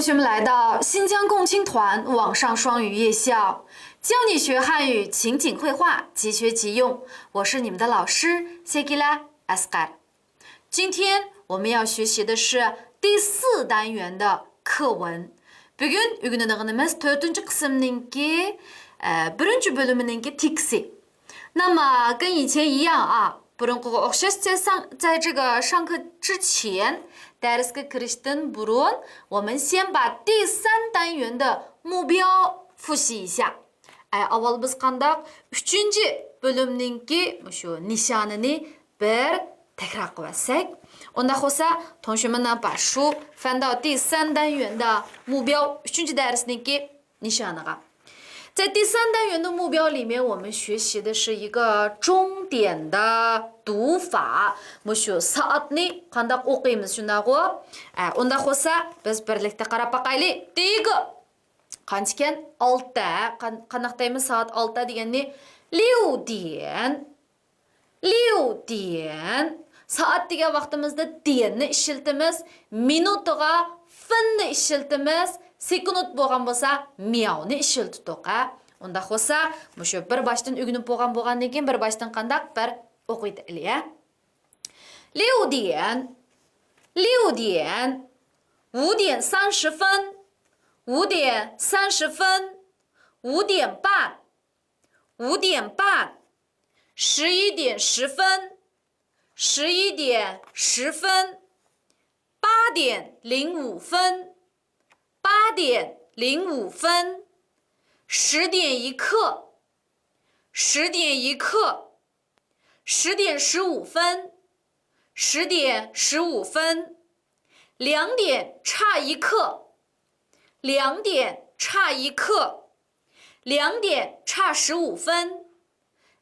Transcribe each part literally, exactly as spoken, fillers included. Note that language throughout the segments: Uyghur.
同学们来到新疆共青团网上双语夜校，教你学汉语情景会话，即学即用。我是你们的老师谢吉拉阿斯盖尔。今天我们要学习的是第四单元的课文。بۈگۈن ئۆگىنىدىغىنىمىز تۆتىنچى قىسىمنىڭكى، ئە، بىرىنچى بۆلۈمىنىڭكى تېكىستى. 那么跟以前一样啊，بۇرۇنقىغا ئوخشاش، 在上-، 在这个上课之前، دەرسكە كىرىشتىن بۇرۇن، 我们先把第三单元的目标复习一下。 ئە، ئاۋۋال بىز قانداق؟ ئۈچىنچى بۆلۈمنىڭكى مۇشۇ نىشانىنى بىر تەكرار قىلىۋەتسەك. ئۇنداق بولسا، 同学们呢把书翻到第三单元的目标، ئۈچىنچى دەرسنىڭكى نىشانىغا. 在第三单元的目标里面，我们学习的是一个钟点的读法。 مۇشۇ سائەتنى قانداق ئوقۇيمىز، شۇنداقغۇ؟ ئە، ئۇنداق بولسا، بىز بىرلىكتە قاراپ باقايلى. 第一个. قانچىكەن؟ ئالتە. قان-، قانداق دەيمىز سائەت ئالتە دېگەننى؟ 六点. 六点. سائەت دېگەن ۋاقتىمىزدا دېننى ئىشلىتىمىز، مىنۇتىغا فىننى ئىشلىتىمىز، سېكۇنت بولغان بولسا مياۋنى ئىشلىتىدۇق، ھە. ئۇنداق بولسا، مۇشۇ بىر باشتىن ئۆگىنىپ بولغان بولغاندىن كېيىن بىر باشتىن قانداق بىر ئوقۇۋېتەيلى، ھە. 六点. 六点. 五点三十分. 五点三十分. 五点半. 五点半. 十一点十分. 十一点十分. 八点零五分. 八点零五分. 十点一刻. 十点一刻. 十点十五分. 十点十五分. 两点差一刻. 两点差一刻. 两点差十五分.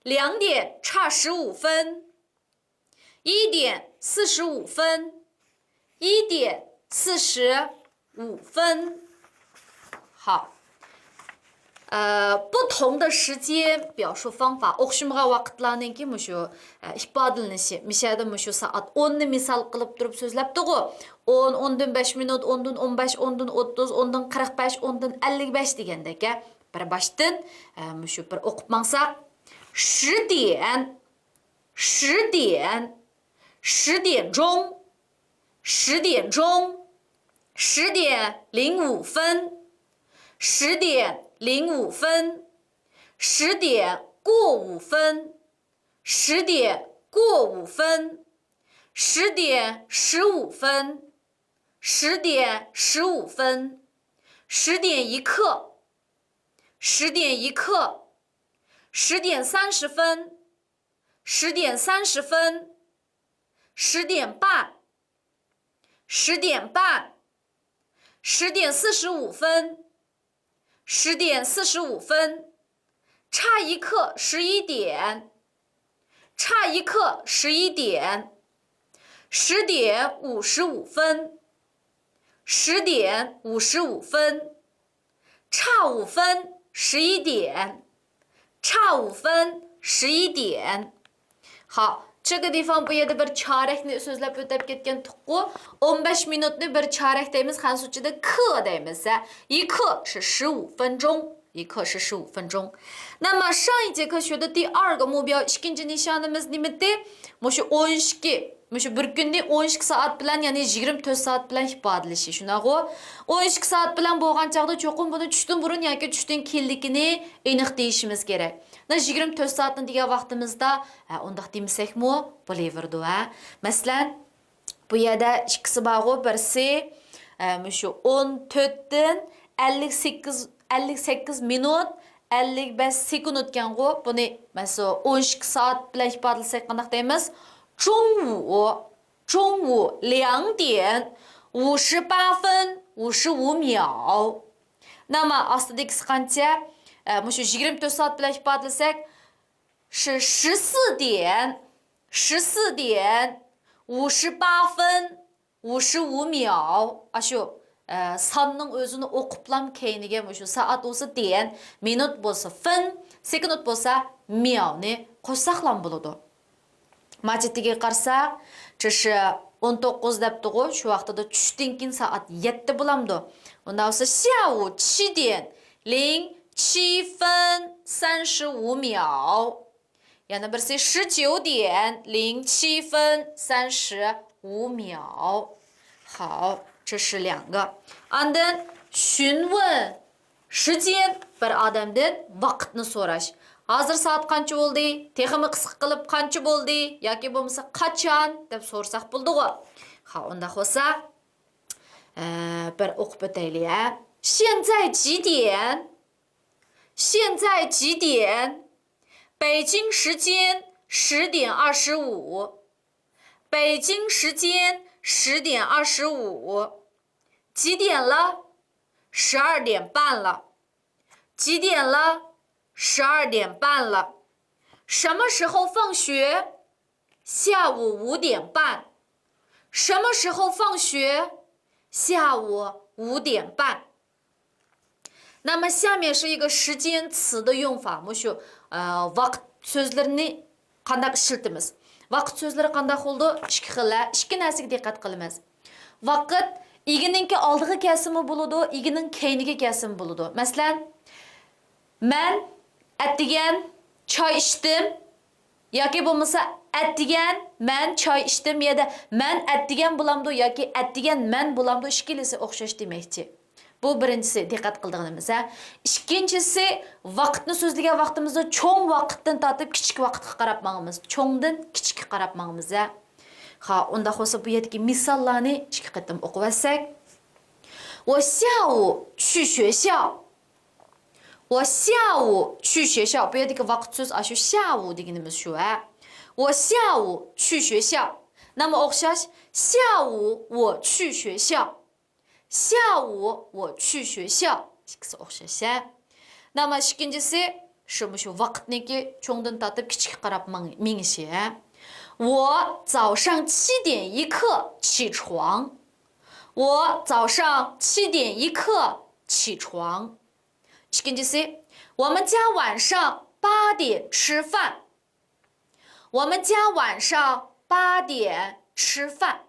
两点差十五分. 一点四十五分. 一点四十五分. 好. ئە، 不同的时间表述方法، ئوخشىمىغان ۋاقىتلارنىڭكى مۇشۇ، ئە، ئىپادىلىنىشى. مىشەدە مۇشۇ سائەت ئوننى مىسال قىلىپ تۇرۇپ سۆزلەپتىغۇ. ئون، ئوندىن بەش مىنۇت، ئوندىن ئون بەش، ئوندىن ئوتتۇز، ئوندىن قىرىق بەش، ئوندىن ئەللىك بەش دېگەندەك، ھە. بىر باشتىن، ئە، مۇشۇ بىر ئوقۇپ ماڭساق. 十点. 十点. 十点钟. 十点钟. 十点零五分. 十点零五分. 十点过五分. 十点过五分. 十点十五分. 十点十五分. 十点一刻. 十点一刻. 十点三十分. 十点三十分. 十点半. 十点半. 十点四十五分. 十点四十五分. 差一刻十一点. 差一刻十一点. 十点五十五分. 十点五十五分. 差五分十一点. 差五分十一点. 好，这个地方 بۇ يەردە بىر چارەكنى سۆزلەپ ئۆتۈپ كەتكەن تۇققۇ. ئون بەش مىنۇتنى بىر چارەك دەيمىز، خەنزۇچىدا 一刻 دەيمىز، ھە. 一刻是十五分钟. 一刻是十五分钟. 那么上一节课学的第二个目标، ئىككىنچى نىشانىمىز نېمىدى؟ مۇشۇ ئون ئىككى، مۇشۇ بىر كۈننى ئون ئىككى سائەت بىلەن، يەنى يىگىرمە تۆت سائەت بىلەن ئىپادىلىشى، شۇنداقغۇ؟ ئون ئىككى سائەت بىلەن بولغان چاغدا چوقۇم بۇنى چۈشتىن بۇرۇن ياكى چۈشتىن كېيىنلىكىنى ئېنىق دېيىشىمىز كېرەك. مانا يىگىرمە تۆت سائەتنى دېگەن ۋاقتىمىزدا، ھە، ئۇنداق دېمىسەكمۇ بولۇۋېرىدۇ، ھە. مەسىلەن، بۇ يەردە ئىككىسى بارغۇ، بىرسى، ئە، مۇشۇ ئون تۆتتىن ئەللىك سەككىز، ئەللىك سەككىز مىنۇت، ئەللىك بەش سېكۇنتكەنغۇ. بۇنى، مەسىلەن، ئون ئىككى سائەت بىلەن ئىپادىلىسەك قانداق دەيمىز؟ 中午. 中午两点五十八分五十五秒. 那么 ئاستىدىكىسى قانچە؟ ئە، مۇشۇ يىگىرمە تۆت سائەت بىلەن ئىپادىلىسەك، 是十四点، 十四点五十八分五十五秒. ئاشۇ، ئە، ساننىڭ ئۆزىنى ئوقۇپلام كەينىگە مۇشۇ سائەت بولسا 点، مىنۇت بولسا 分، سېكۇنت بولسا 秒نى قوشساقلام بولىدۇ. ماچېتىگە قارىساق، چىشى ئون توققۇز دەپتىغۇ، شۇ ۋاقتىدا چۈشتىن كېيىن سائەت يەتتە بولامدۇ؟ ئۇنداق بولسا، 下午七点零七分三十五秒. يەنە بىرسى، 十九点零七分三十五秒. 好，这是两个. ئاندىن 询问时间، بىر ئادەمدىن ۋاقىتنى سوراش. ھازىر سائەت قانچە بولدى؟ تېخىمۇ قىسقا قىلىپ، قانچە بولدى؟ ياكى بولمىسا قاچان دەپ سورىساق بولىدىغۇ. ھا، ئۇنداق بولسا، ئە، بىر ئوقۇپ ئۆتەيلى، ھە. 现在几点？现在几点？北京时间十点二十五。北京时间十点二十五。几点了？十二点半了。几点了？十二点半了。什么时候放学？下午五点半。什么时候放学？下午五点半。那么下面是一个时间词的用法，مۇشۇ، ئە، ۋاقىت سۆزلىرىنى قانداق ئىشلىتىمىز؟ ۋاقىت سۆزلىرى قانداق بولىدۇ؟ ئىككى خىل، ھە؟ ئىككى نەرسىگە دىققەت قىلىمىز. ۋاقىت ئىگىنىڭكى ئالدىغا كەلسىمۇ بولىدۇ، ئىگىنىڭ كەينىگە كەلسىمۇ بولىدۇ. مەسىلەن، مەن ئەتىگەن چاي ئىچتىم ياكى بولمىسا ئەتىگەن مەن چاي ئىچتىم يا مەن ئەتىگەن بولامدۇ ياكى ئەتىگەن مەن بولامدۇ، ئىككىلىسى ئوخشاش دېمەكچى. بۇ بىرىنچىسى، دىققەت قىلىدىغىنىمىز، ھە. ئىككىنچىسى، ۋاقىتنى سۆزلىگەن ۋاقتىمىزدا چوڭ ۋاقىتتىن تارتىپ كىچىك ۋاقىتقا قاراپ ماڭىمىز. چوڭدىن كىچىككە قاراپ ماڭىمىز، ھە. ھا، ئۇنداق بولسا بۇ يەردىكى مىساللارنى ئىككى قېتىم ئوقۇۋەتسەك. 我下午去学校. 我下午去学校. بۇ يەردىكى ۋاقىت سۆز ئاشۇ 下午 دېگىنىمىز شۇ، ھە. 我下午去学校. نېمە ئوخشاش؟ 下午我去学校. 下午我去学校. ئىككىسى ئوخشاش، ھە. نېمە ئىككىنچىسى؟ شۇ، مۇشۇ ۋاقىتنىڭكى چوڭدىن تارتىپ كىچىككە قاراپ ماڭ-، مېڭىشى، ھە. 我早上七点一刻起床. 我早上七点一刻起床. ئىككىنچىسى، 我们家晚上八点吃饭. 我们家晚上八点吃饭.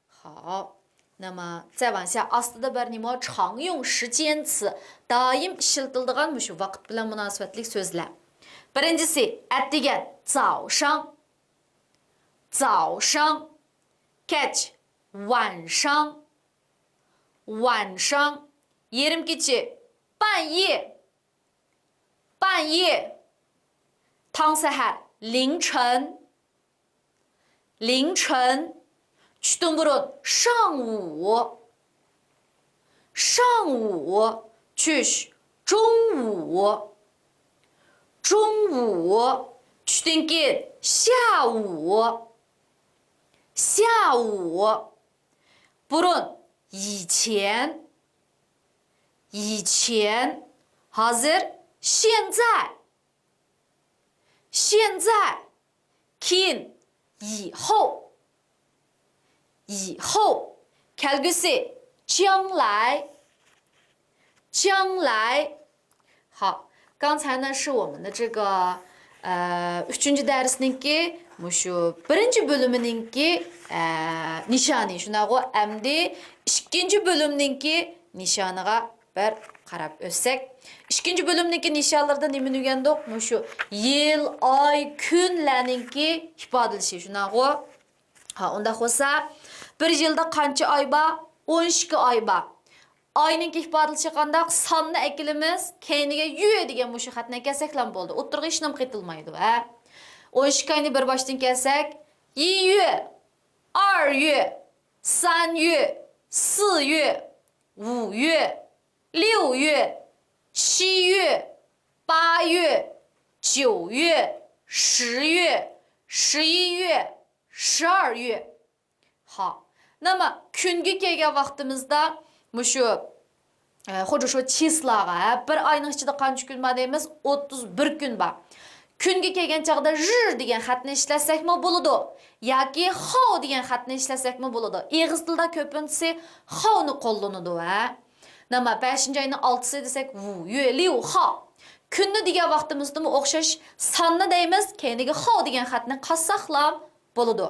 好，那么再往下，ئاستىدا بار نېمە؟ 常用时间词، دائىم ئىشلىتىلىدىغان مۇشۇ ۋاقىت بىلەن مۇناسىۋەتلىك سۆزلەر. بىرىنچىسى، ئەتىگەن، 早上. 早上. كەچ، 晚上. 晚上. يېرىم كېچە، 半夜. 半夜. تاڭ سەھەر، 凌晨. 凌晨. چۈشتىن بۇرۇن، 上午. 上午. چۈش، 中午. 中午. چۈشتىن كېيىن، 下午. 下午. بۇرۇن، 以前. 以前. ھازىر، 现在. 现在. كېيىن، 以后. 以后. كەلگۈسى، 将来. 将来. 好，刚才呢是我们的这个，呃， ئۈچىنچى دەرسنىڭكى مۇشۇ بىرىنچى بۆلۈمىنىڭكى، ئە، نىشانى، شۇنداقغۇ؟ ئەمدى ئىككىنچى بۆلۈمنىڭكى نىشانىغا بىر قاراپ ئۆتسەك. ئىككىنچى بۆلۈمنىڭكى نىشانلىرىدا نېمىنى ئۆگەندۇق؟ مۇشۇ يىل، ئاي، كۈنلەرنىڭكى ئىپادىلىشى، شۇنداقغۇ؟ ھا، ئۇنداق بولسا، بىر يىلدا قانچە ئاي بار؟ ئون ئىككى ئاي بار. ئاينىڭكى ئىپادىلىشى قانداق؟ ساننى ئەكېلىمىز، كەينىگە يۈ دېگەن مۇشۇ خەتنى ئەكەلسەكلا بولدى. ئوتتۇرىغا ھېچنېمە قېتىلمايدۇ، ھە؟ ئون ئىككى ئاينى بىر باشتىن كەلسەك، 一月، 二月، 三月، 四月، 五月， 六月， 七月， 八月， 九月， 十月， 十一月، 十二月. ھا، نېمە، كۈنگە كەلگەن ۋاقتىمىزدا مۇشۇ، ئە، خۇددى شۇ چىسلاغا، ھە، بىر ئاينىڭ ئىچىدە قانچە كۈن بار دەيمىز؟ ئوتتۇز بىر كۈن بار. كۈنگە كەلگەن چاغدا ژ دېگەن خەتنى ئىشلەتسەكمۇ بولىدۇ، ياكى خاۋ دېگەن خەتنى ئىشلەتسەكمۇ بولىدۇ. ئېغىز تىلدا كۆپىنچىسى خاۋنى قوللىنىدۇ، ھە. نېمە، بەشىنچى ئاينىڭ ئالتىسى دېسەك، ۋۇ، يۆ، ليۇ، خا. كۈننى دېگەن ۋاقتىمىزدىمۇ ئوخشاش ساننى دەيمىز، كەينىگە خاۋ دېگەن خەتنى قاتساقلا بولىدۇ.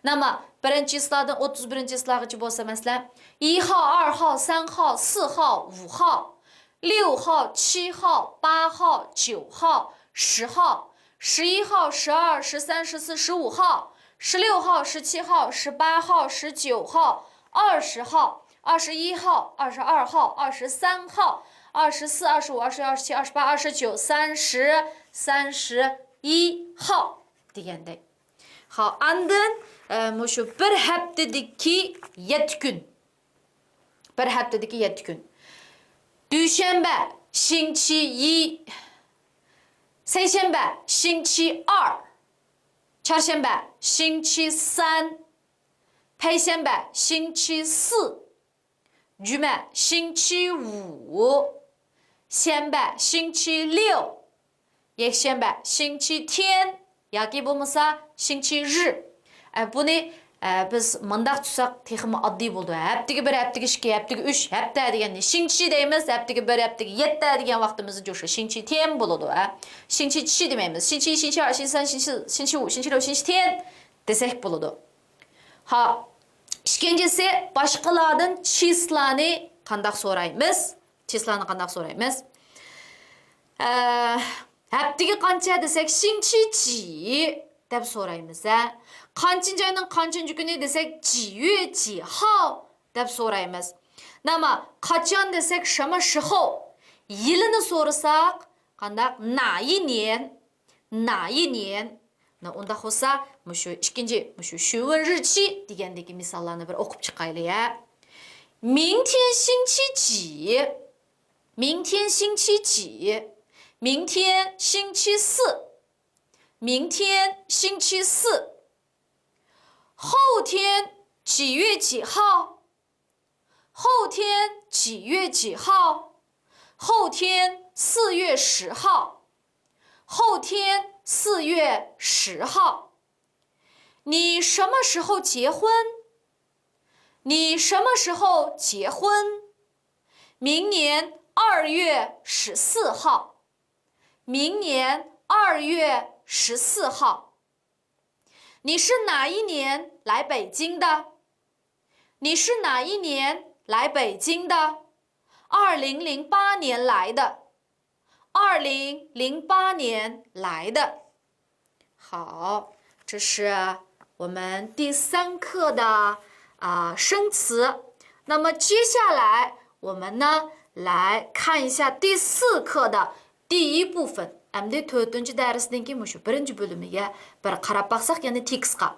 那么 بىرىنچى چىسلادىن ئوتتۇز بىرىنچى چىسلاغىچە بولسا، مەسىلەن، 一号، 二号، 三号، 四号، 五号، 六号، 七号، 八号، 九号、十号、十一号、十二、十三、十四、十五号、十六号、十七号、十八号、十九号、二十号、二十一号、二十二号、二十三号、二十四、二十五、二十六、二十七、二十八、二十九、三十、三十一号 دېگەندەك. ھا، ئاندىن، ئە، مۇشۇ بىر ھەپتىدىكى يەتتە كۈن. بىر ھەپتىدىكى يەتتە كۈن. دۈشەنبە، 星期一. سەيشەنبە، 星期二. چارشەنبە، 星期三. پەيشەنبە، 星期四. جۈمە، 星期五. شەنبە، 星期六. يەكشەنبە، 星期天 ياكى بولمىسا 星期日. ئە، بۇنى، ئە، بىز مۇنداق تۇتساق تېخىمۇ ئاددىي بولىدۇ. ھەپتىگە بىر، ھەپتىگە ئىككى، ھەپتىگە ئۈچ، ھەپتە دېگەننى 星期 دەيمىز، ھەپتىگە بىر، ھەپتىگە يەتتە دېگەن ۋاقتىمىزدا جوشى 星期天 بولىدۇ. ئە، 星期七 دېمەيمىز. 星期一، 星期二، 星期三، 星期四، 星期五، 星期六، 星期天 دېسەك بولىدۇ. ھا، ئىككىنچىسى، باشقىلاردىن چىسلانى قانداق سورايمىز؟ چىسلانى قانداق سورايمىز؟ ئە، ھەپتىگە قانچە دېسەك، 星期几 دەپ سورايمىز، ھە. قانچىنچى ئاينىڭ قانچىنچى كۈنى دېسەك، 几月几号 دەپ سورايمىز. ناما، قاچان دېسەك، 什么时候. يىلىنى سورىساق، قانداق؟ 哪一年. 哪一年. ئۇنداق بولسا، مۇشۇ ئىككىنچى، مۇشۇ 学年日期 دېگەندىكى مىساللارنى بىر ئوقۇپ چىقايلى، ھە. 明天星期几. 明天星期几. 明天星期四. 明天星期四. 后天几月几号. 后天几月几号？后天四月十号。后天四月十号。你什么时候结婚？你什么时候结婚？明年二月十四号。明年二月十四号。 你是哪一年来北京的？你是哪一年来北京的？二零零八年来的。二零零八年来的。好，这是我们第三课的，啊，生词。那么接下来我们呢，来看一下第四课的 第一部分. ئەمدى تۆتىنچى دەرسنىڭكى مۇشۇ بىرىنچى بۆلۈمىگە بىر قاراپ باقساق، يەنى تېكىستقا.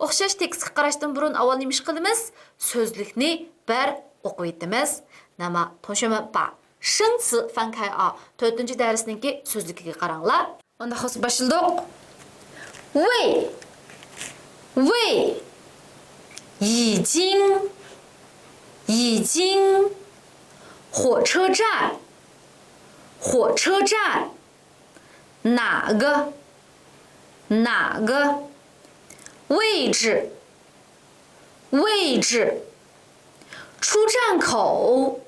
ئوخشاش تېكىستقا قاراشتىن بۇرۇن ئاۋۋال نېمە ئىش قىلىمىز؟ سۆزلۈكنى بىر ئوقۇۋېتىمىز. 那么同学们把生词翻开啊. تۆتىنچى دەرسنىڭكى سۆزلۈكىگە قاراڭلار. ئۇنداق بولسا باشلىدۇق. 为، 为، 已经، 已经. 火车站， 火车站. 哪个， 哪个. 位置， 位置. 出站口，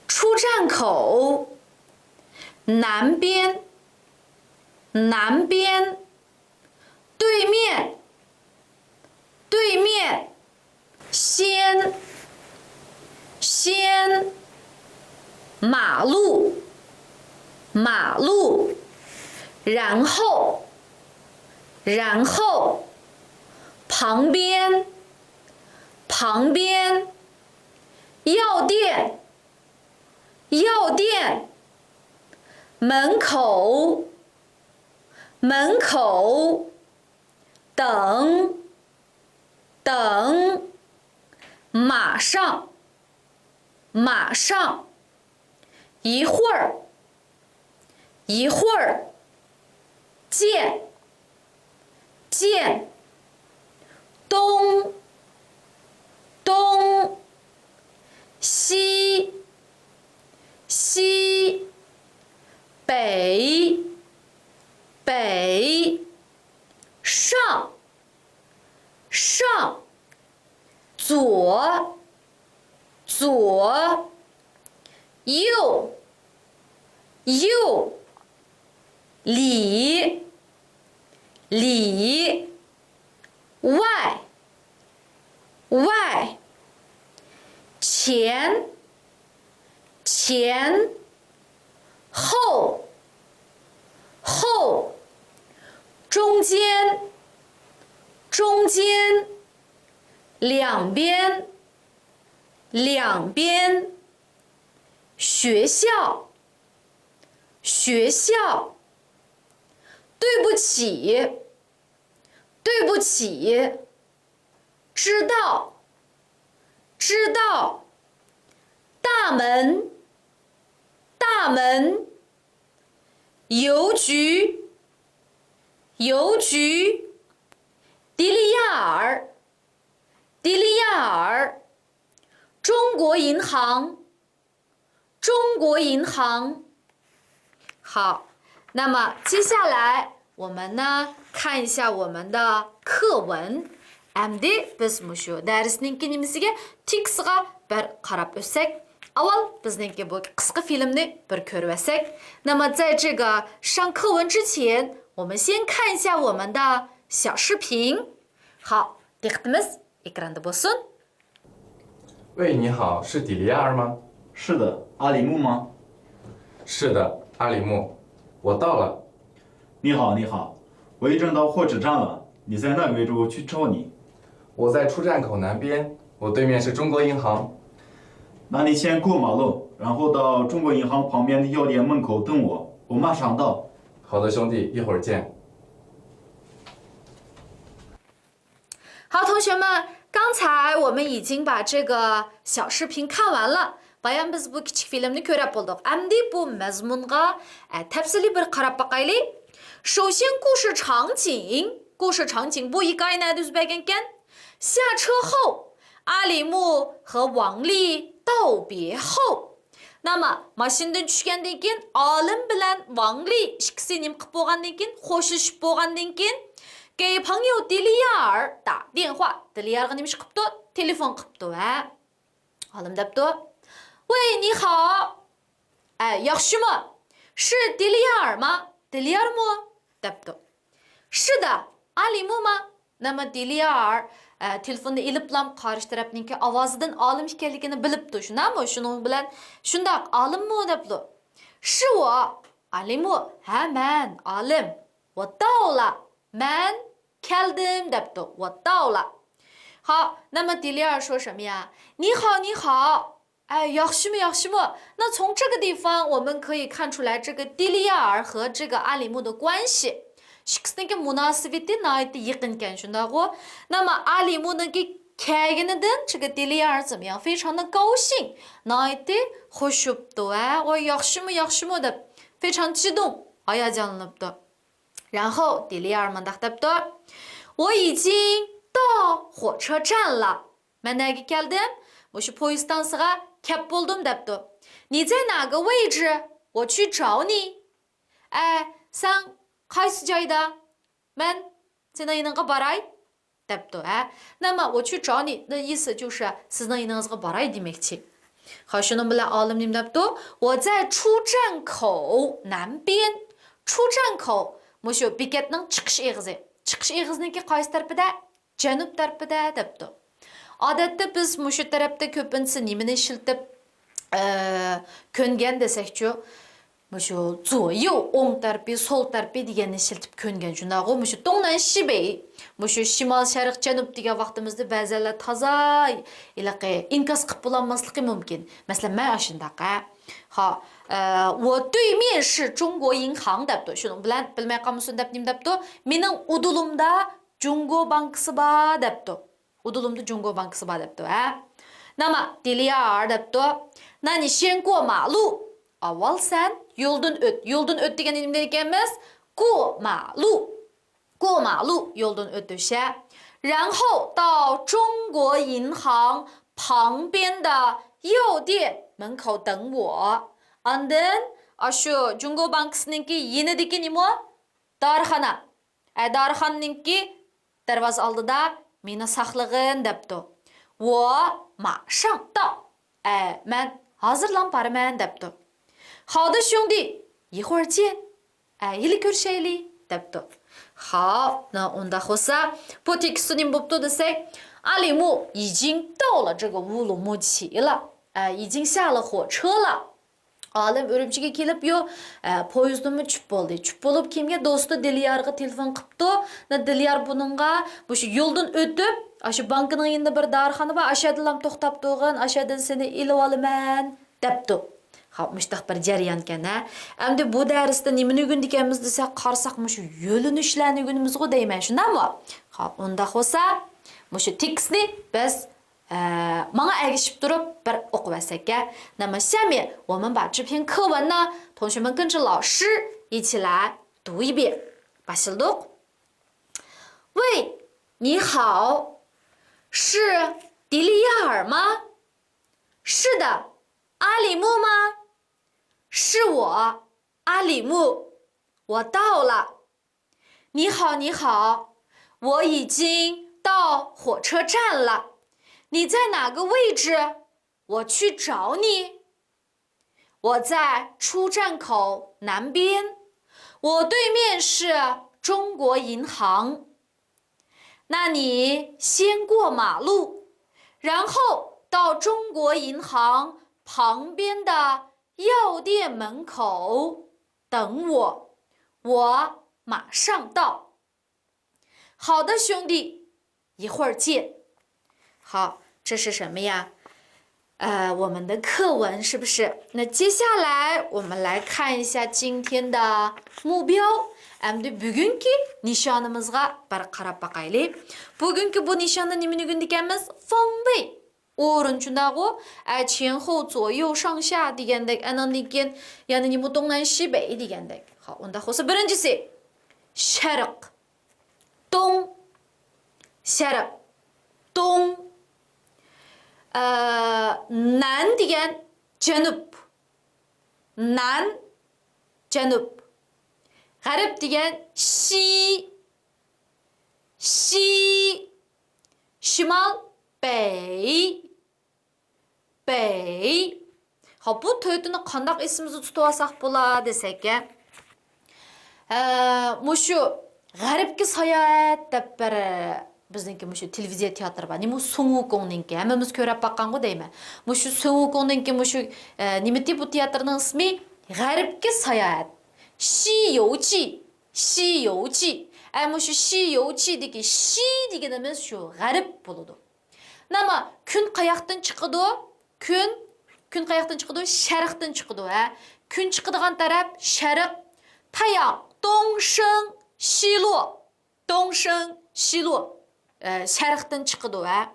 出站口. 南边， 南边. 对面， 对面. 先， 先. 马路， 马路. 然后， 然后. 旁边， 旁边. 药店， 药店. 门口， 门口. 等， 等. 马上， 马上. 一会儿， 一会儿. 见， 见. 东， 东. 西， 西. 北， 北. 上， 上. 左， 左. 右， 右. 里， 里. 外，前，前，后，后，中间，中间，两边，两边，学校，学校，对不起，对不起。 知道，知道，大门，大门，邮局，邮局，迪利亚尔，迪利亚尔，中国银行， 中国银行。好，那么接下来我们呢，看一下我们的课文。ئەمدى بىز مۇشۇ دەرسنىڭكى نېمىسىگە، تېكىستىغا بىر قاراپ ئۆتسەك. ئاۋۋال بىزنىڭكى بۇ قىسقا فىلىمنى بىر كۆرۈۋەتسەك. 那么在这个上课文之前，我们先看一下我们的小视频。好，دىققىتىمىز ئېكراندا بولسۇن. 喂，你好，是迪利亚尔吗？是的，阿里木吗？是的，阿里木，我到了。你好，你好，我已经到火车站了，你在哪个位置？我去找你。我在出站口南边，我对面是中国银行。那你先过马路，然后到中国银行旁边的药店门口等我，我马上到。好的，兄弟，一会儿见。 好，同学们，刚才我们已经把这个小视频看完了。بايام بىز بۇ كىچىك فىلىمنى كۆرۈپ بولدۇق. ئەمدى بۇ مەزمۇنغا ئە، تەپسىلىي بىر قاراپ باقايلى. 首先故事场景، 故事场景 بۇ ھېكايە نەدە يۈز بەرگەنكەن؟ 下车后，阿里木和王丽道别后. 那么 ماشىنىدىن چۈشكەندىن كېيىن، ئالىم بىلەن ۋاڭ لى ئىككىسى نېمە قىلىپ بولغاندىن كېيىن، خوشلىشىپ بولغاندىن كېيىن، 给朋友迪利亚尔打电话، دىليارغا نېمە ئىش قىپتۇ؟ تېلېفون قىپتۇ، ھە؟ ئالىم دەپتۇ، 喂，你好. ئە، ياخشىمۇ؟ 是迪利亚尔吗؟ دىليارمۇ؟ دەپتۇ. 是的，阿里木吗؟ نېمە دىليار، ئە، تېلېفوننى ئېلىپلام قارشى تەرەپنىڭكى ئاۋازىدىن ئالىم ئىكەنلىكىنى بىلىپتۇ، شۇنداقمۇ؟ شۇنىڭ بىلەن، شۇنداق، ئالىممۇ دەپتۇ. 是我，阿里木، ھە، مەن، ئالىم. 我到了، مەن كەلدىم دەپتۇ. 我到了. 好，那么迪利亚说什么呀？你好，你好。 ئە، ياخشىمۇ، ياخشىمۇ؟ 那从这个地方我们可以看出来，这个迪利亚尔和这个阿里木的关系. ئىككىسىنىڭكى مۇناسىۋىتى ناھايىتى يېقىنكەن، شۇنداقغۇ؟ 那么阿里木نىڭكى كەلگىنىدىن 这个迪利亚尔怎么样？非常的高兴. ناھايىتى خوش بوپتۇ، ھە؟ ۋاي، ياخشىمۇ، ياخشىمۇ دەپ، 非常激动، ھاياجانلىنىپتۇ. 然后迪利亚尔 مۇنداق دەپتۇ، 我已经到火车站了. مەن نەگە كەلدىم؟ مۇشۇ پويىز ستانسىغا كەپ بولدۇم دەپتۇ. 你在哪个位置؟ 我去找你. ئە، سەن قايسى جايدا؟ مەن سېنىڭ يېنىڭغا باراي دەپتۇ، ھە. 那么我去找你的意思就是 سىزنىڭ يېنىڭىزغا باراي دېمەكچى. خا، شۇنىڭ بىلەن ئالىم نېمە دەپتۇ؟ 我在出站口南边. 出站口 مۇشۇ بېكەتنىڭ چىقىش ئېغىزى. چىقىش ئېغىزىنىڭكى قايسى تەرىپىدە؟ جەنۇب تەرىپىدە دەپتۇ. ئادەتتە بىز مۇشۇ تەرەپتە كۆپىنچىسى نېمىنى ئىشلىتىپ، ئە، كۆنگەن دېسەكچۇ، مۇشۇ 左右، ئوڭ تەرىپى، سول تەرىپى دېگەننى ئىشلىتىپ كۆنگەن، شۇنداقغۇ؟ مۇشۇ 东南西北، مۇشۇ شىمال، شەرق، جەنۇب دېگەن ۋاقتىمىزدا بەزەنلەر تازا ھېلىقى ئىنكاس قىلىپ بولالماسلىقى مۇمكىن. مەسىلەن، مەن ئاشۇنداق، ھە. ھا، ئە، 我对面是中国银行 دەپتۇ. شۇنىڭ بىلەن بىلمەي قالمىسۇن دەپ نېمە دەپتۇ؟ مېنىڭ ئۇدۇلۇمدا جۇڭگو بانكىسى بار دەپتۇ. ئۇدۇلۇمدا جۇڭگو بانكىسى بار دەپتۇ، ھە؟ 那么迪利亚尔 دەپتۇ. 那你先过马路. ئاۋۋال سەن يولدىن ئۆت. يولدىن ئۆت دېگەن نېمە دېگەنمىز؟ 过马路. 过马路 يولدىن ئۆتۈش، ھە. 然后到中国银行旁边的药店门口等我. ئاندىن ئاشۇ جۇڭگو بانكىسىنىڭكى يېنىدىكى نېمە؟ دارىخانا. ئە، دارىخانىنىڭكى دەرۋازا ئالدىدا مېنى ساقلىغىن دەپتۇ. 我马上到. ئە، مەن ھازىرلا بارىمەن دەپتۇ. 好的，兄弟，一会儿见. ئە، ھېلى كۆرۈشەيلى دەپتۇ. خاپ، نا، ئۇنداق بولسا، بۇ تېكىستتا نېمە بوپتۇ دېسەك، 阿里木已经到了这个乌鲁木齐了.已经下了火车了. ئالىم ئۈرۈمچىگە كېلىپ يو، ئە، پويىزدىنمۇ چۈشۈپ بولدى. چۈشۈپ بولۇپ كىمگە؟ دوستى دىليارغا تېلېفون قىپتۇ. نە دىليار بۇنىڭغا مۇشۇ يولدىن ئۆتۈپ، ئاشۇ بانكىنىڭ يېنىدا بىر دارىخانا بار، ئاشۇ يەردىلا توختاپ تۇرغىن، ئاشۇ يەردىن سېنى ئېلىۋالىمەن دەپتۇ. خاپ، مۇشتاق بىر جەريانكەن ھە. ئەمدى بۇ دەرستە نېمىنى ئۆگەندىكەنمىز دېسە، قارىساق مۇشۇ يۆلىنىشلەرنى ئۆگىنىمىزغۇ دەيمەن، شۇنداقمۇ؟ خاپ، ئۇنداق بولسا مۇشۇ تېكىستنى بىز ئە، ماڭا ئەگىشىپ تۇرۇپ بىر ئوقۇۋەتسەككە. 那么下面我们把这篇课文呢，同学们跟着老师一起来读一遍。 باشلىدۇق. 喂，你好，是迪利亚尔吗？是的，阿里木吗？是我，阿里木，我到了。 你好，你好，我已经到火车站了。你在哪个位置？我去找你。我在出站口南边，我对面是中国银行。那你先过马路，然后到中国银行旁边的药店门口等我，我马上到。 好的，兄弟，一会儿见。 好，这是什么呀？呃，我们的课文是不是？那接下来我们来看一下今天的目标。 ئەمدى بۈگۈنكى نىشانىمىزغا بىر قاراپ باقايلى. بۈگۈنكى بۇ نىشاندا نېمىنى ئۆگەندىكەنمىز؟ 方位. ئورۇن شۇنداقغۇ؟ ئە، 前后左右上下 دېگەندەك، ئەنىڭدىن كېيىن يەنە نېمە؟ 东南西北 دېگەندەك. خاپ، ئۇنداق بولسا بىرىنچىسى شەرق. 东. شەرق. 东. ئە، 南 دېگەن جەنۇب. 南. جەنۇب. غەرب دېگەن 西. 西. شىمال. 北. 北. خاپ، بۇ تۆتىنى قانداق ئېسىمىزدە تۇتۇۋالساق بولا دېسەككە، ئە، مۇشۇ غەربكە ساياھەت دەپ بىر، بىزنىڭكى مۇشۇ تېلېۋىزىيە تىياتىرى بار. نېمە، سۇڭ ۋۇكۇڭنىڭكى، ھەممىمىز كۆرۈپ باققانغۇ دەيمەن. مۇشۇ سۇڭ ۋۇكۇڭنىڭكى مۇشۇ، ئە، نېمىتى بۇ تىياتىرنىڭ ئىسمى؟ غەربكە ساياھەت. 西游记. 西游记. ئە، مۇشۇ 西游记 دىكى 西 دېگىنىمىز شۇ غەرب بولىدۇ. نېمە، كۈن قاياقتىن چىقىدۇ؟ كۈن، كۈن قاياقتىن چىقىدۇ؟ شەرقتىن چىقىدۇ، ھە. كۈن چىقىدىغان تەرەپ شەرق. 太阳东升西落. 东升西落. ئە، شەرقتىن چىقىدۇ، ھە.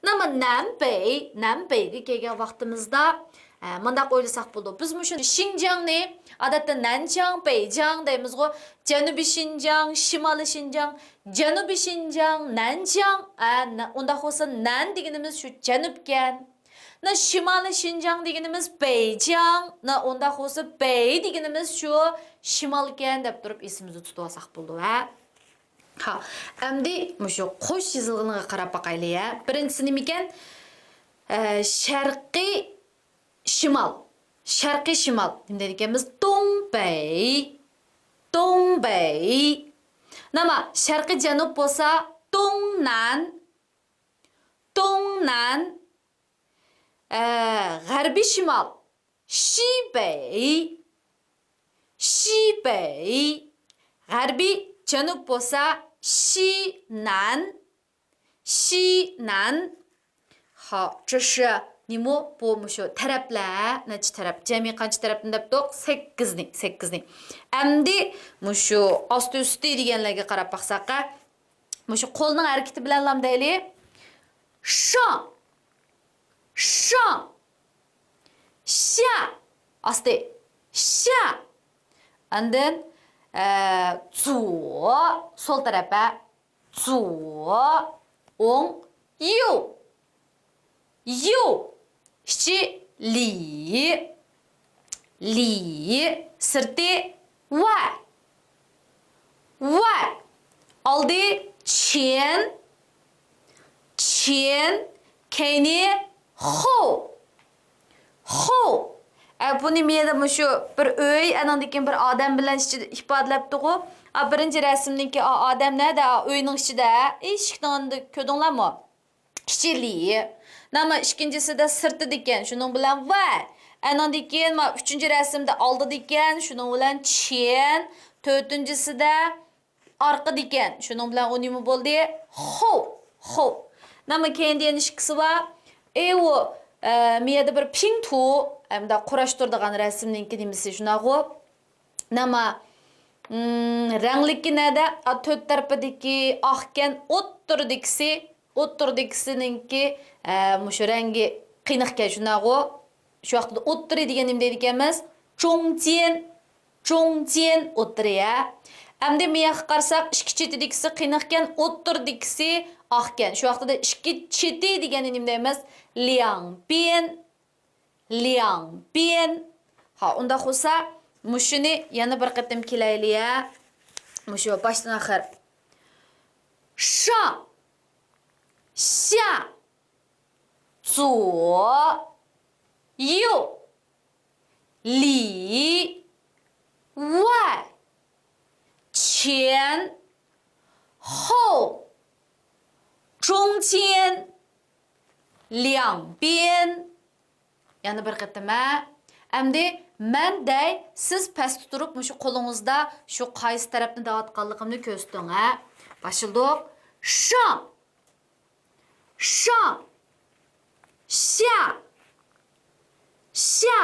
نېمە، 南北، 南北 گە كەلگەن ۋاقتىمىزدا، ئە، مۇنداق ئويلىساق بولىدۇ. بىز مۇشۇ شىنجاڭنى ئادەتتە نەنجاڭ، بەيجاڭ دەيمىزغۇ. جەنۇبىي شىنجاڭ، شىمالىي شىنجاڭ، جەنۇبىي شىنجاڭ، نەنجاڭ، ئە، نە-، ئۇنداق بولسا نەن دېگىنىمىز شۇ جەنۇبكەن. نە شىمالىي شىنجاڭ دېگىنىمىز بەيجاڭ، نە ئۇنداق بولسا بەي دېگىنىمىز شۇ شىمالكەن دەپ تۇرۇپ ئېسىمىزدە تۇتۇۋالساق بولىدۇ، ھە. ھا، ئەمدى مۇشۇ قوش يېزىلغىنىغا قاراپ باقايلى، ھە. بىرىنچىسى نېمىكەن؟ ئە، شەرقىي شىمال. شەرقىي شىمال. نېمە دەيدىكەنمىز؟ 东北. 东北. نېمە؟ شەرقىي جەنۇب بولسا 东南. 东南. ئە، غەربىي شىمال. 西北. 西北. غەربىي جەنۇب بولسا 西南. 西南. خاپ، 这是 نېمە؟ بۇ مۇشۇ تەرەپلەر، نەچچە تەرەپ؟ جەمئىي قانچە تەرەپنى دەپتۇق؟ سەككىزنى، سەككىزنى. ئەمدى مۇشۇ ئاستى ئۈستى دېگەنلەرگە قاراپ باقساق، مۇشۇ قولنىڭ ھەرىكىتى بىلەن دەيلى. 上. 上. 下. ئاستى. 下. ئاندىن، ئە، 左. سول تەرەپ، ھە. 左. 右. 右. ئىچى 里. 里. سىرتى 外. 外. ئالدى 前. 前. كەينى 后. 后. ئە، بۇنى مەيەردە مۇشۇ بىر ئۆي، ئانىڭدىن كېيىن بىر ئادەم بىلەن ئىچىدە ئىپادىلەپتىغۇ. ئا، بىرىنچى رەسىمنىڭكى ئا، ئادەم نەدە؟ ئا، ئۆينىڭ ئىچىدە. ئىشىكنىڭ ئالدىدا كۆردۈڭلارمۇ؟ ئىككىنچىسىدە سىرتىدىكەن، شۇنىڭ بىلەن ۋەي. ئەنىڭدىن كېيىن ما ئۈچىنچى رەسىمدە ئالدىدىكەن، شۇنىڭ بىلەن چيەن. تۆتىنچىسىدە ئارقىدىكەن، شۇنىڭ بىلەن ئۇ نېمە بولدى؟ خو، خو. نېمە كەينىدە يەنە ئىككىسى بار؟ ئېۋۇ، ئە، مىيەدە بىر پىڭتۇ، ئەمدى قۇراشتۇرىدىغان رەسىمنىڭكى نېمىسى شۇنداقغۇ؟ نېمە، ئىم، رەڭلىكى نەدە؟ ئا، تۆت تەرىپىدىكى ئاقكەن، ئوتتۇرىدىكىسى، ئوتتۇرىدىكىسىنىڭكى، ئە، مۇشۇ رەڭگى قېنىقكەن شۇنداقغۇ؟ شۇ ۋاقىتتا ئوتتۇرى دېگەن نېمە دەيدىكەنمىز؟ جۇڭجيەن، جۇڭجيەن ئوتتۇرى، ھە. ئەمدى مىياققا قارىساق، ئىككى چېتىدىكىسى قېنىقكەن، ئوتتۇرىدىكىسى ئاقكەن. شۇ ۋاقتىدا ئىككى چېتى دېگەننى نېمە دەيمىز؟ لياڭبيەن، لياڭبيەن. ھا، ئۇنداق بولسا، مۇشۇنى يەنە بىر قېتىم كېلەيلى، ھە. مۇشۇ باشتىن ئاخىر. شاڭ، شيا، زۇ، يۇ، لى، ۋەي، چيەن، خو، جۇڭجيەن، لياڭبيەن. يەنە بىر قېتىم، ھە. ئەمدى مەن دەي، سىز پەستە تۇرۇپ، مۇشۇ قولىڭىزدا شۇ قايسى تەرەپنى دەۋاتقانلىقىمنى كۆرسىتىڭ، ھە. باشلىدۇق. شاڭ، شاڭ، شيا، شيا،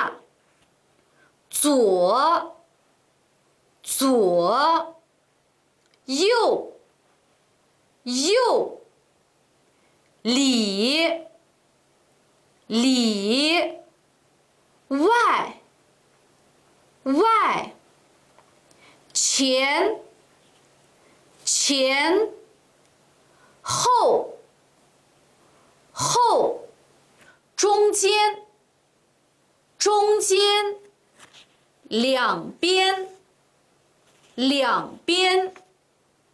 زۇ، زۇ، يۇ، يۇ، لى، لى، ۋەي، ۋەي، چيەن، چيەن، خو، خو، جۇڭجيەن، جۇڭجيەن، لياڭبيەن، لياڭبيەن.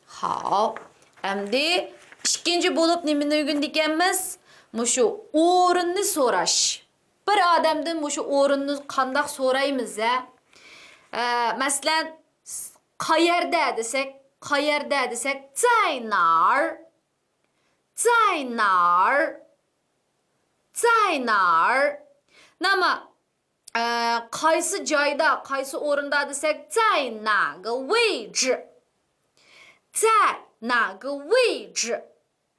خاپ، ئەمدى ئىككىنچى بولۇپ نېمىنى ئۆگىنىدىكەنمىز؟ مۇشۇ ئورۇننى سوراش. بىر ئادەمدىن مۇشۇ ئورۇننى قانداق سورايمىز، ھە؟ ئە، مەسىلەن، س-، قەيەردە دېسەك، قەيەردە دېسەك، 在哪儿؟ 在哪儿؟ 在哪儿؟ نېمە، ئە، قايسى جايدا، قايسى ئورۇندا دېسەك، 在哪个位置؟ 在哪个位置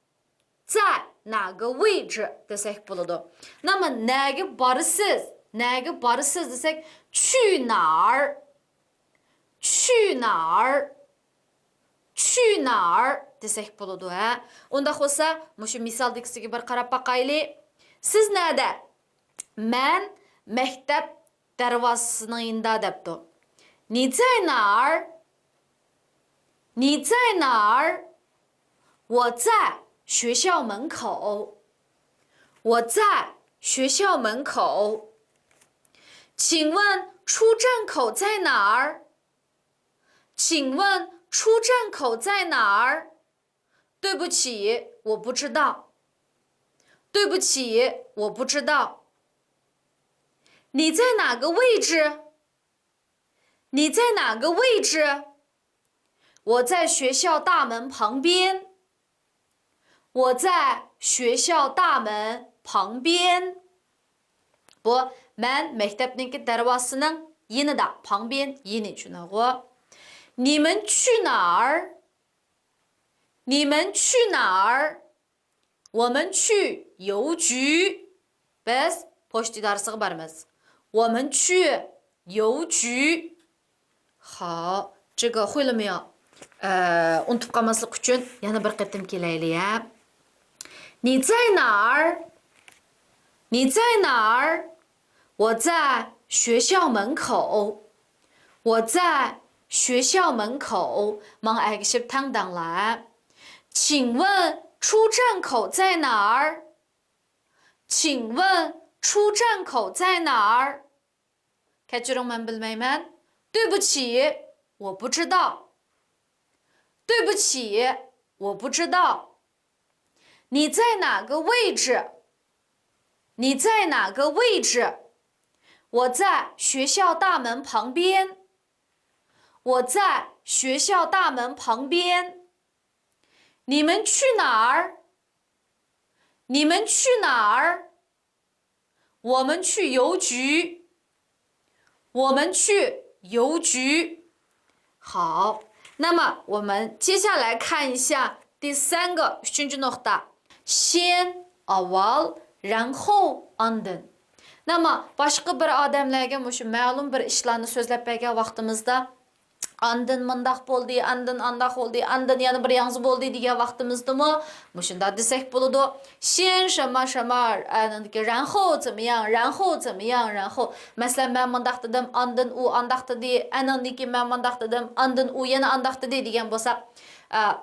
؟ 在哪个位置 دېسەك بولىدۇ. نېمە، نەگە بارىسىز؟ نەگە بارىسىز دېسەك، 去哪儿؟ 去哪儿؟ 去哪儿 دېسەك بولىدۇ، ھە. ئۇنداق بولسا، مۇشۇ مىسالدىكىسىگە بىر قاراپ باقايلى. سىز نەدە؟ مەن مەكتەپ دەرۋازىسىنىڭ يېنىدا دەپتۇ. 你在哪儿؟ 你在哪儿？ 我在学校门口。 我在学校门口。 请问出站口在哪儿？ 请问出站口在哪儿？ 对不起，我不知道。 对不起，我不知道。 你在哪个位置？ 你在哪个位置？ 我在学校大门旁边。 我在学校大门旁边。 بۇ مەن مەكتەپنىڭكى دەرۋازىسىنىڭ يېنىدا، 旁边 يېنى شۇنداقغۇ. 你们去哪儿？ 你们去哪儿？ 我们去邮局。 بىز پوچتا ئىدارىسىغا بارىمىز. 我们去邮局。 خاپ، 这个会了没有？ ئە، ئۇنتۇپ قالماسلىق ئۈچۈن يەنە بىر قېتىم كېلەيلى، ھە. 你在哪儿？ 你在哪儿？ 我在学校门口。 我在学校门口。 ماڭا ئەگىشىپ تەڭدەڭلار. 请问出站口在哪儿？ 请问出站口在哪儿？ كەچۈرۈڭ، مەن بىلمەيمەن. 对不起，我不知道。 对不起，我不知道。 你在哪个位置？ 你在哪个位置？ 我在学校大门旁边。 我在学校大门旁边。 你们去哪儿？你们去哪儿？我们去邮局。我们去邮局。好，那么我们接下来看一下第三个， ئۈچىنچى نۇقتا. 先 ئاۋۋال، 然后 ئاندىن. نېمە، باشقا بىر ئادەملەرگە مۇشۇ مەلۇم بىر ئىشلارنى سۆزلەپ بەرگەن ۋاقتىمىزدا، ئاندىن مۇنداق بولدى، ئاندىن ئانداق بولدى، ئاندىن يەنە بىر ياڭزا بولدى دېگەن ۋاقتىمىزدىمۇ مۇشۇنداق دېسەك بولىدۇ. 先什么什么، ئاندىن كېيىن 然后怎么样، 然后怎么样، 然后. مەسىلەن، مەن مۇنداق دېدىم، ئاندىن ئۇ ئانداق دېدى، ئانىڭدىن كېيىن مەن مۇنداق دېدىم، ئاندىن ئۇ يەنە ئانداق دېدى دېگەن بولساق، ئا،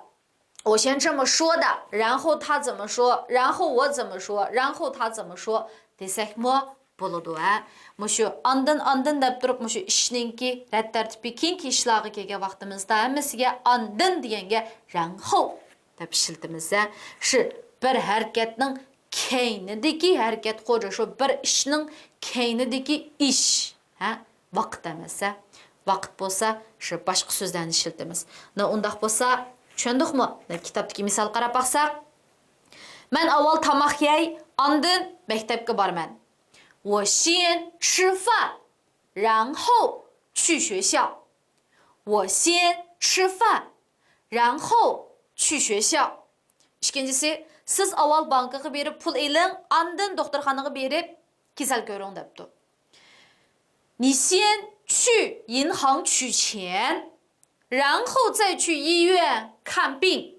我先这么说的، 然后他怎么说，然后我怎么说，然后他怎么说 دېسەكمۇ بولىدۇ، ھە. مۇشۇ ئاندىن، ئاندىن دەپ تۇرۇپ، مۇشۇ ئىشنىڭكى رەت تەرتىپى كېيىنكى ئىشلارغا كەلگەن ۋاقتىمىزدا ھەممىسىگە ئاندىن دېگەنگە 然后 دەپ ئىشلىتىمىز، ھە. شۇ بىر ھەرىكەتنىڭ كەينىدىكى ھەرىكەت، خوجا، شۇ بىر ئىشنىڭ كەينىدىكى ئىش، ھە. ۋاقىت ئەمەس، ھە؟ ۋاقىت بولسا، شۇ باشقا سۆزلەرنى ئىشلىتىمىز. نە، ئۇنداق بولسا، چۈشەندۇقمۇ؟ نە، كىتابتىكى مىسالغا قاراپ باقساق، مەن ئاۋۋال تاماق يەي، ئاندىن مەكتەپكە بارىمەن. 我先吃饭，然后去学校。我先吃饭，然后去学校。 ئىككىنچىسى، سىز ئاۋۋال بانكىغا بېرىپ پۇل ئېلىڭ، ئاندىن دوختۇرخانىغا بېرىپ كېسەل كۆرۈڭ دەپتۇ. 你先去银行取钱，然后再去医院看病。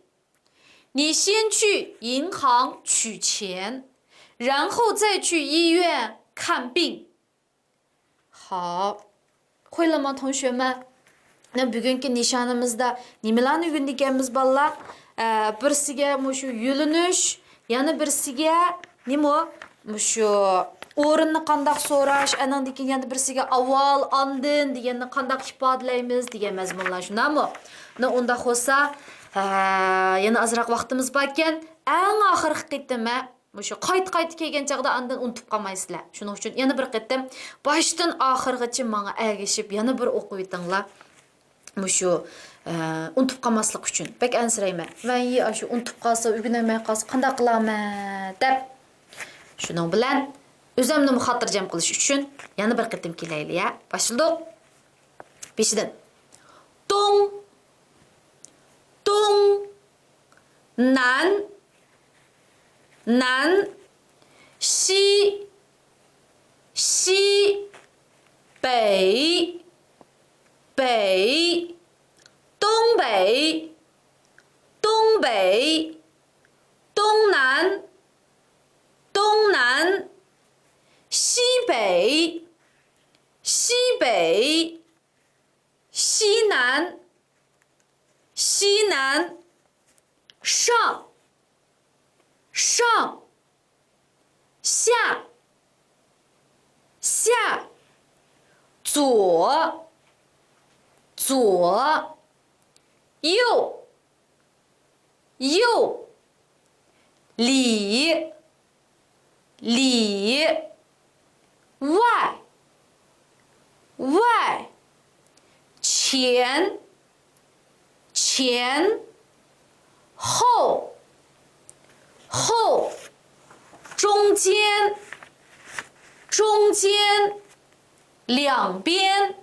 你先去银行取钱，然后再去医院看病。 ھاپ. خويلىما تونۇشۇمەن. بۈگۈنكى نىشانىمىزدا نېمىلەرنى ئۆگەندىكەنمىز، بالىلار؟ ئە، بىرسىگە مۇشۇ يۆلىنىش، يەنە بىرسىگە نېمە؟ مۇشۇ ئورۇننى قانداق سوراش، ئانىڭدىن كېيىن يەنە بىرسىگە ئاۋۋال، ئاندىن دېگەننى قانداق ئىپادىلەيمىز دېگەن مەزمۇنلار، شۇنداقمۇ؟ نە، ئۇنداق بولسا، ھە، يەنە ئازراق ۋاقتىمىز باركەن، ئەڭ ئاخىرقى قېتىم، ھە، مۇشۇ قايتا-قايتا كەلگەن چاغدا ئاندىن ئۇنتۇپ قالمايسىلەر. شۇنىڭ ئۈچۈن يەنە بىر قېتىم باشتىن ئاخىرغىچە ماڭا ئەگىشىپ يەنە بىر ئوقۇۋېتىڭلار. مۇشۇ، ئە، ئۇنتۇپ قالماسلىق ئۈچۈن. بەك ئەنسىرەيمەن. ۋەي، ئاشۇ ئۇنتۇپ قالسا، ئۆگىنەلمەي قالسا قانداق قىلارمەن دەپ. شۇنىڭ بىلەن ئۆزۈمنىمۇ خاتىرجەم قىلىش ئۈچۈن يەنە بىر قېتىم كېلەيلى، يا. باشلىدۇق. بېشىدىن. 东، 东، 南، 南， 西， 西， 北， 北， 东北， 东北， 东南， 东南， 西北， 西北， 西南， 西南， 上， 上， 下， 下， 左， 左， 右， 右， 里， 里， 外， 外， 前， 前， 后， 后， 中间， 中间， 两边，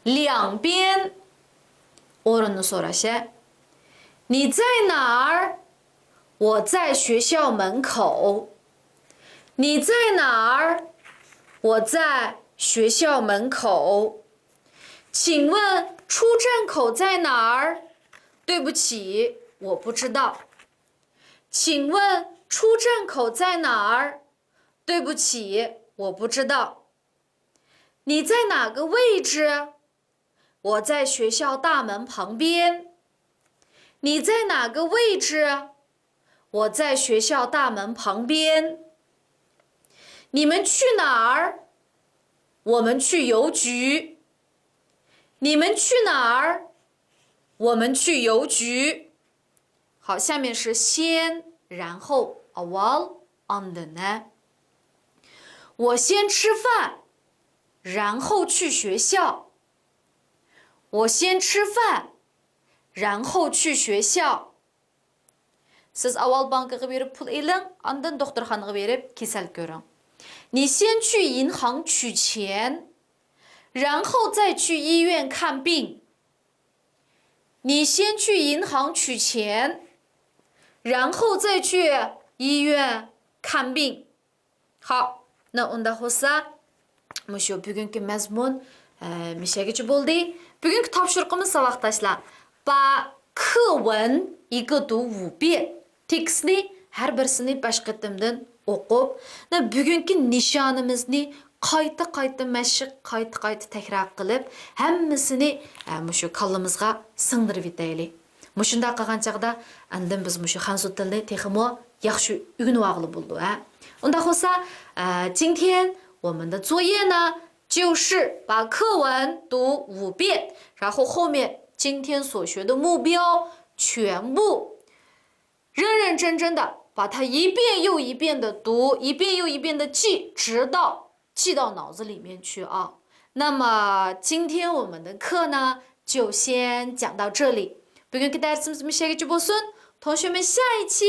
两边。 ئورۇننى سوراش، ھە. 你在哪儿？ 我在学校门口。 你在哪儿？ 我在学校门口。 请问出站口在哪儿？ 对不起，我不知道。 请问出站口在哪儿？ 对不起，我不知道。 你在哪个位置？ 我在学校大门旁边。 你在哪个位置？ 我在学校大门旁边。 你们去哪儿？ 我们去邮局。 你们去哪儿？ 我们去邮局。 好，下面是先，然后， ئاۋۋال، ئاندىن، ھە. 我先吃饭， 然后去学校。 我先吃饭， 然后去学校。سىز ئاۋۋال بانكىغا بېرىپ پۇل ئېلىڭ، ئاندىن دوختۇرخانىغا بېرىپ كېسەل كۆرۈڭ. 你先去银行取钱，然后再去医院看病。你先去银行取钱，然后再去医院看病。 خاپ، نە ئۇنداق بولسا، مۇشۇ بۈگۈنكى مەزمۇن، ئە، مىشەگىچە بولدى. بۈگۈنكى تاپشۇرۇقىمىز ساۋاقداشلار، 把课文一个读五遍. تېكىستنى ھەر بىرسىنى بەش قېتىمدىن ئوقۇپ، نە بۈگۈنكى نىشانىمىزنى قايتا-قايتا مەشىق، قايتا-قايتا تەكرار قىلىپ، ھەممىسىنى، ئە، مۇشۇ كاللىمىزغا سىڭدۈرۈۋېتەيلى. مۇشۇنداق قىلغان چاغدا ئاندىن بىز مۇشۇ خەنزۇ تىلىنى تېخىمۇ ياخشى ئۆگىنىۋالغىلى بولىدۇ، ھە؟ ئۇنداق بولسا، ئە، 今天我们的作业呢，就是把课文读五遍，然后后面今天所学的目标全部认认真真的把它一遍又一遍的读，一遍又一遍的记，直到记到脑子里面去啊。那么今天我们的课呢，就先讲到这里。 بۈگۈنكى دەرسىمىز مۇشۇ يەرگىچە بولسۇن. 同学们，下一期